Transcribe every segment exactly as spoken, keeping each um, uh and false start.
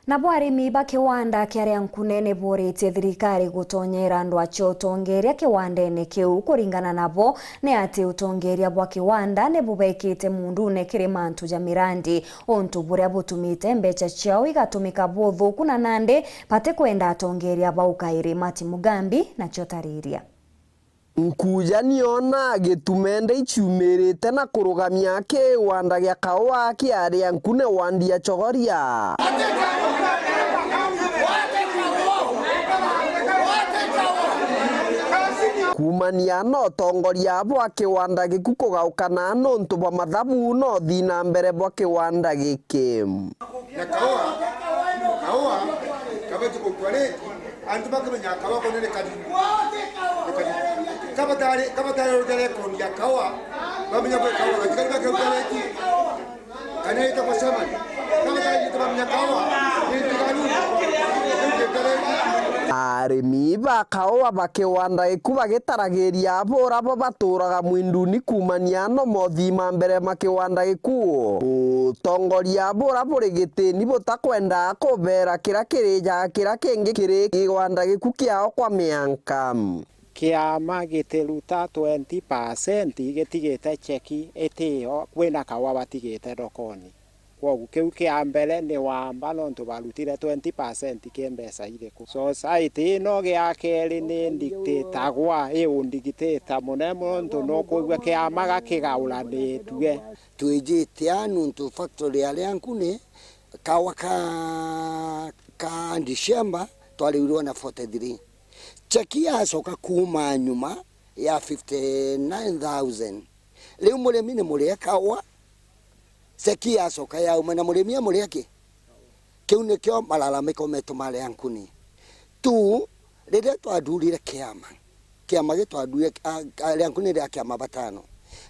Nabo arimi ba kiwanda kia Riankune ni buritie thirikari gutonyera ndwa cia utongeria kiwandene kiu. Kuringana nabo, ni ati utongeria bwa kiwanda ni bubekite mundune kiri mantu ja mirandi, untu buria butumite mbeca ciao igatumika buthuku, na nandi batikwenda atongeria bau kairi. Martin Mugambi nacio tariria. Nkuja niona gitumende iciumirite na kurugamia kiwanda gia kaua kia Riankune wandi ya Chogoria. Kumania na utongoria bwa kiwanda giku kugaukana nuntu bwa mathabu na uthii na mbere bwa kiwanda giki. Na kaua, kaua, kabati gukua riki, antu bakamenya kaua kone ni karibu. Ni karibu. Kabatari, kabatari rutare kundi ya kaua, bamenya kwe kaua, gatikari bake rutare ki. Kana ita kwa shaman. Kabatari ita bamenya kaua, ni ita karibu. Arimi ba kaua ba kiwanda giku bagitaragiria abura bo baturaga mwinduni kumania no mothii ma mbere ma kiwanda giku. Utongoria bura buri gitini butakwenda kubera kira kirijaga kira kingi kiri kiwanda giku kiao kwa mianka. Kiama gitiruta twenty percent gitigite cheki itiyo kwina kaua batigite thokoni. Kwogu kiu kia mbere ni wamba nontu barutire twenty percent ki mbeca iriku. Society ino gia keri ni ndictator-gwa, i undictator munene nontu nukwigua kiama gakigauranitue. Twijite a nuntu factory ya Riankune, kaua ka, ka December twarigirwe na forty-three. Cheki yacoka kuuma nyuma ya fifty-nine thousand. Riu murimi ni murie kaua, cheki yacoka yauma na murimi amuria ki? Kiu nikio malalamiko metu ma Riankune. Tu, riria twathurire kiama, kiama gi twathurire, a, a, Riankune ri a kiama batano.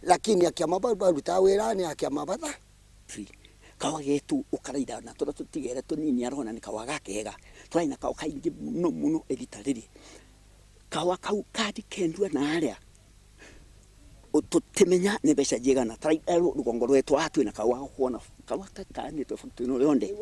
Lakini a kiama bau barutaa wira ni a kiama batha. Free. Kaua getu ukaraitha na turia tutigere tunini arona ni kaua gakega. Twaina kaua kaingi muno muno igita riri. Kaua kau kari kendua na aria. U-, tutimenya ni mbeca jigana. Taraitha ru-, rugongo rwetu aa twina kaua ga kwona kaua ka-, kaanitwe factory no rionde.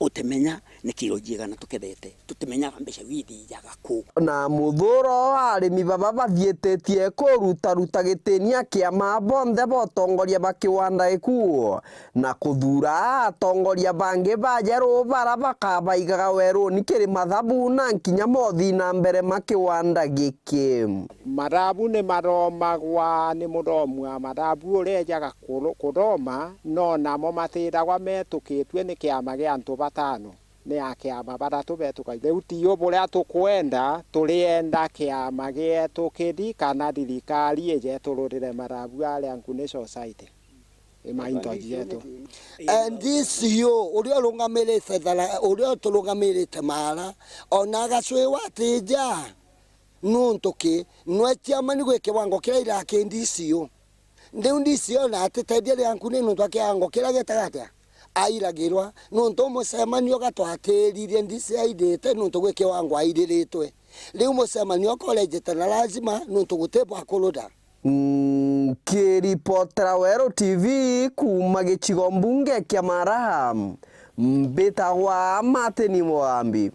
Utimenya ni kiro jigana tukethete. Tutimenyaga mbeca withijaga ku. Na muthuro wa arimi baba bathiititie kurutaruta gitinia kiama bonthe botongoria ba kiwanda gikuo. Na kuthuura atongoria bangi bajeru bara bakabaigaga weruni kiri mathabu na nkinya mothii na mbere ma kiwanda giki. Mathabu ni mathomagwa ni muthomi wa mathabu uria ejaga kuru-, kuthoma, no namo matithagwa metukitue ni kiama gia antu batano, ni a kiama bathatu betukagia. Riu tiyo buria tukwenda, turienda kiama gietu kithi kana thirikari ije itururire mathabu aria Nkuni Society. Imainto jietu. Eh, D C O, uria urungamirite thara, uria uturungamirite mara, ona agacwiwa atija, nuntu ki, nwe chairman gwi kiwango kiria ira ki D C O. Riu D C O na atiteithia ria Nkuni nuntu a kiwango kiria gitagatia airagirwa, nuntu mucemanio gatwatiririe D C airite nuntu gwi kiwango airiritwe. Riu mucemanio ukorejete na lazima nuntu guti bwa kuruda. Nkiripotera Weru T V kuuma gicigo mbunge kia Maraha, mbitagwa Martin Mugambi.